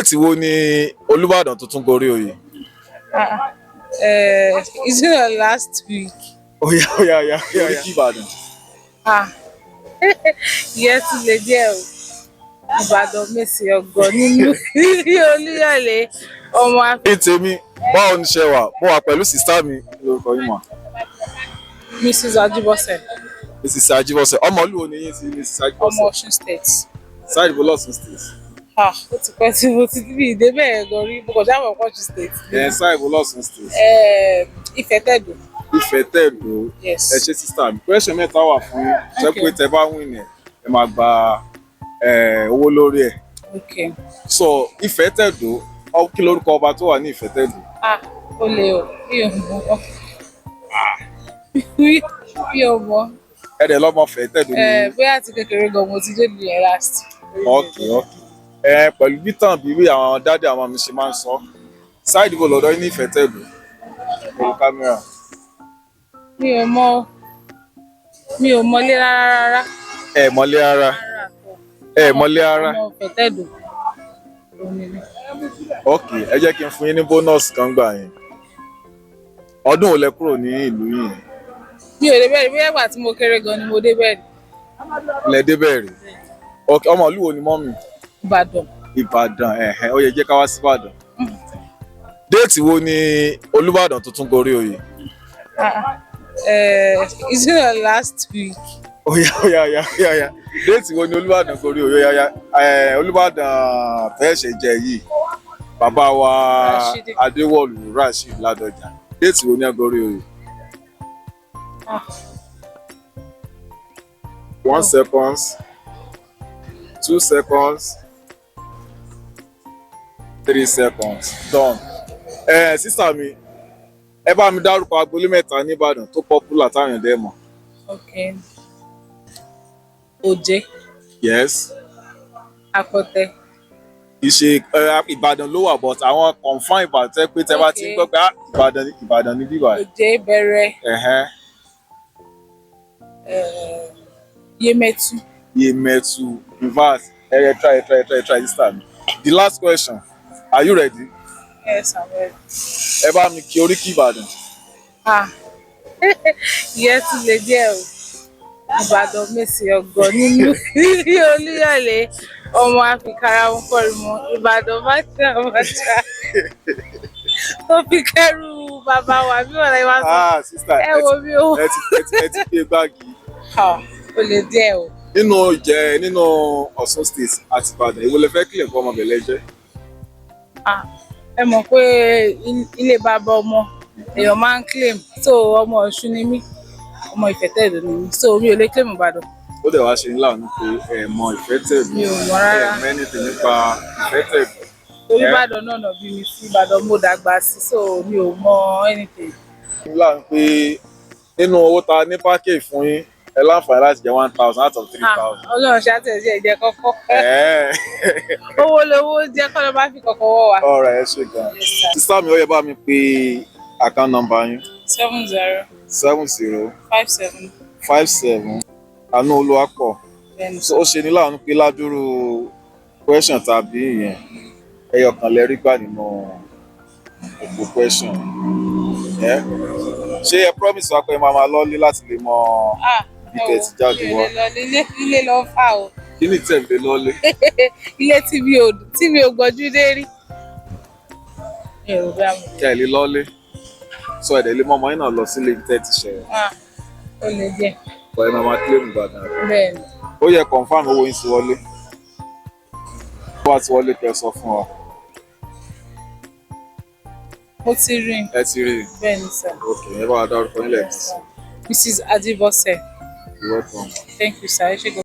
Date wo ni Olúbàdàn tuntun gorí oyè? Ah, is it not last week? Oya, oya, oya, oya. Oríkì Ìbàdàn. Ah, ìyẹn tún lè díẹ̀ o. Ìbàdàn Mèsì ọgọ nínú Olúyọ̀lé ọmọ afẹ́. Ní tèmi, báwo ni ṣe wà? Mo wà pẹ̀lú sister mi. Lórúkọ yín mà? Mrs. Ajibose. Mrs. Ajibose. Ọmọ ìlú wo ni yín sí, Mrs. Ọmọ Ajibose? Ọ̀ṣun State. Side ibo lọ́ṣun State? Ah, ó ti pẹ́ tí mo ti bí ìdè bẹ́ẹ̀ gan rí. Mo kàn ṣáà mọ̀ pé Ọ̀ṣun State ni. Ẹ side ibo lọ́ṣun State? Ifẹ̀tẹ̀dó. Ifẹ̀tẹ̀dó. Yes. Ẹ ṣé, sister mi. Question mẹ́ta wà fún yín. Ṣé Okay. pé tẹ bá win ẹ̀, ẹ máa gba owó lórí ẹ̀. Okay. So Ifẹ̀tẹ̀dó, kí lórúkọ ọba tó wà ní Ifẹ̀tẹ̀dó? Ah, ó le o. Mi ò mọ̀. Mi ò mọ̀. Ẹ dẹ̀ lọ́mọ Ifẹ̀tẹ̀dó ní. Bóyá àti kékeré gan mo ti dé ìlú yẹn last. Okay. Ẹ pẹ̀lú bítàn bí àwọn daddy àwọn mi ṣe máa ń sọ. Side ibo lọ́dọ̀ yín ní Ifẹ̀tẹ̀dó? Pẹ̀lú camera. Mi ò mọ̀. Mi ò mọlé rárá rárá. Ẹ mọ̀lé ara. Ẹ mọ̀lé ara. Ọmọ Ifẹ̀tẹ̀dó. Òun ni mí. Ok, ẹ jẹ́ kí n fún yín ní bonus kan gbà yẹn. Ọdún wo lẹ kúrò ní ìlú yìí? Mi ò dé bẹ́ẹ̀ rí. Bóyá ìgbà tí mo kéré gan ni mo dé bẹ́ẹ̀ rí. Lẹ débẹ̀ rí? Ok, ọmọ ìlú wo ni mummy? Ìbàdàn. Ìbàdàn. Ẹ̀hẹ́n, ó yẹ jẹ́ ká wá sí Ìbàdàn. Date wo ni Olúbàdàn tuntun gorí oyè? Ah, is it not last week? Oya, oya, oya, oya, oya. Date wo ni Olúbàdàn gorí oyè? Oya, oya. Olúbàdàn fẹ́ẹ́ ṣe jẹ yìí, bàbá wa Rashidi. Adéwọ̀lú Rasheed Ládọjà, date wo ni ẹ gorí oyè? Ah. 1 seconds, 2 seconds, 3 seconds, done. Ẹ sister mi, ẹ bá mi dárúkọ agboolé mẹ́ta nìbàdàn tó popular táwọn èèyàn dẹ́ mọ̀. Okay. Òjé. Yes. Apọ̀tẹ. Kì í ṣe Ìbàdàn ló wà, but àwọn confam Ìbàdàn tẹ́ pé tẹ́ bá ti ń gbọ́ pé, ah, Ìbàdàn, Ìbàdàn ní bíbà. Òjé, Bẹ̀rẹ̀. Yemẹtu. Yemẹtu, reverse. Ẹ try, try, try, try, sister mi. The last question, are you ready? Yes, I'm ready. Ẹ bá mi kí oríkì Ìbàdàn. Ah, ìyẹn tún lè díẹ̀ o. Ìbàdàn Mèsì ọgọ nínú Olúyọ̀lé ọmọ àfikàrà ń fọrùmọ Ìbàdàn májà májà tó fi kẹrù bàbá wa bí wọn lè wá sọ. Ah, sister, ẹ wo mi o. Ẹ ti gbé gbági. Ah, ó lè díẹ̀ o. Nínú ìjẹ nínú Ọ̀ṣun State àti Ìbàdàn, èwo lẹ fẹ́ kílẹ̀ fún ọmọ bẹ̀lẹ̀ jẹ́? Ah, ẹ mọ̀ pé ilé bàbá ọmọ èèyàn máa ń claim, so ọmọ Ọ̀ṣun ni mí, ọmọ Ìfẹ̀tẹ̀dó ni mí, so mi ò lè claim Ìbàdàn. Ó dẹ̀ wá ṣe ní láàánú pé ẹ mọ Ìfẹ́tẹ̀dó. Mi ò mọ̀ rárá. Ẹ mọ̀ anything nípa Ìfẹ́tẹ̀dó. Torí Ìbàdàn náà nà bí mi sí, Ìbàdàn mo dàgbà sí, so mi ò mọ anything. Ní láàánú pé nínú owó ta ní package fún yín, ẹ láǹfààní láti jẹ 1,000 out of three Ah, thousand. Ọlọ́run ṣàtẹ̀sí ẹ̀jẹ̀ kọ́kọ́. Owó lowó jẹ́ kọ́ ló bá fi kọ̀kọ́ wọ́ wa. Ọ̀rọ̀ ẹ ṣe gan. Yes, sir. Sister mi, ó yẹ bá mi pé account number yín. 70 70 57 57. Àánú Olúwapọ̀. Then So ó ṣe ní láàánú pé ládùúrú question tàbí ìyẹn, ẹyọ kan lẹ rí gbà nínú gbogbo question ẹ. Ṣé ẹ promise wa pé ẹ máa máa lọ́lé láti lè mọ Ah, bí tẹ́ ti jáde mi ò wá? lè lọ ilé, ilé lọ fà o. Kí ni tẹ̀ lé lọ́lé? Ilé tí mi ò gbọ́jú dé rí. Mi ò rò bí àwọn. Kí ẹ lè lọ́lé sọ ẹ̀dẹ̀ lè mọ ọmọ yín náà lọ sílé ibi tẹ́ ti ṣẹ̀? Ah, ó lè díẹ̀. Ọ̀ ẹ máa máa claim Ìbàdàn. Bẹ́ẹ̀ ni. Ó yẹ confirm owó yín ti wọlé. Ó wá ti wọlé, kẹ́ ẹ sọ fún wa. Mo ti rí i. Ẹ ti rí i? Bẹ́ẹ̀ ni, sir. Ok, ẹ bá wa dárúkọ yín lẹ́ẹ̀kan sí. Mrs. Ajibose. You're welcome. Thank you, sir. Ẹ ṣé gan.